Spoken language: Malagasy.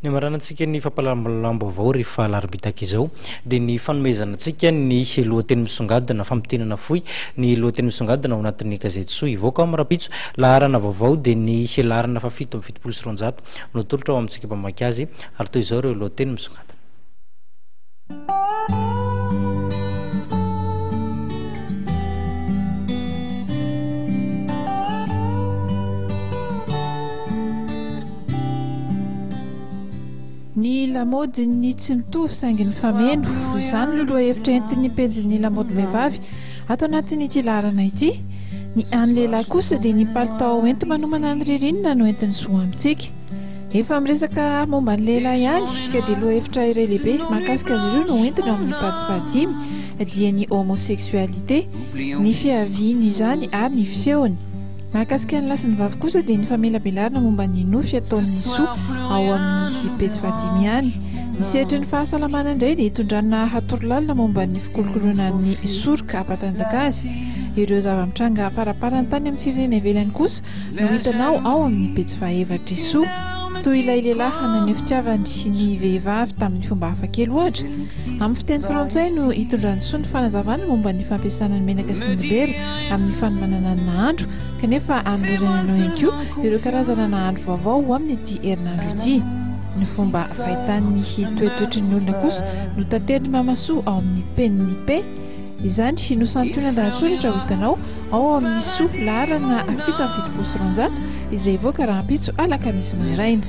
Ny hamaranantsika ny fampahalalam-baovao rehefa alarobia tahaka izao dia ny fanomezana antsika ny lohateny misongadina, famintinana fohy ny lohateny misongadina ao anatin'ny gazety Soa hivoaka amin'ny rahampitso. Laharana vaovao dia ny laharana faha 277 no atolotra ho amintsika mpamaky azy ary toy izao ireo lohateny misongadina. Ny lamaodin'ny tsy mitovy saingy mifameno. Izany no lohahevitra entin'ny pejin'ny lamaodim-behivavy ato anatin'ity laharana ity. Ny an'ny lehilahy kosa dia ny palitao enti-manomana ny ririnina no entin'ny soa amintsika. Efa miresaka momba ny lehilahy ihany ka dia lohahevitra iray lehibe mahakasika azy ireo no entina ao amin'ny pajy fahadimy dia ny homosexualité, ny fiavian'izany ary ny fisehony. Mahakasika ny lahy sy ny vavy kosa dia ny famelabelarana momba ny nofy ataon'ny soa ao amin'ny pejy fahadimy ihany. Ny sehatry ny fahasalamana indray dia itondrana hatoro lalina momba ny fikolokoloana ny soroka hampatanjaka azy. Ireo zava-mitranga faraparany tany amin'ny firenena ivelany kosa no hitanao ao amin'ny pejy fahaefatry soa. Toy ilay lehilahy naneho fitiavany ny vehivavy tamin'ny fomba hafakely ohatra. Amin'ny fiteny frantsay no hitondran'ny soa ny fanazavana momba ny fampiasana ny menaka sy ny dibera amin'ny fanomanana ny nahandro, kanefa anolorana anao ihany koa ireo karazana nahandro vaovao ho amin'ity herinandro ity. Ny fomba fahitany ny toetoetry ny olona kosa no taterin'i Mamasoa ao amin'ny Penin'ny P. Izany no santionan-dahatsoratra ho hitanao ao amin'ny soa laharana 277 izay hivoaka rahampitso alakamisy maraina.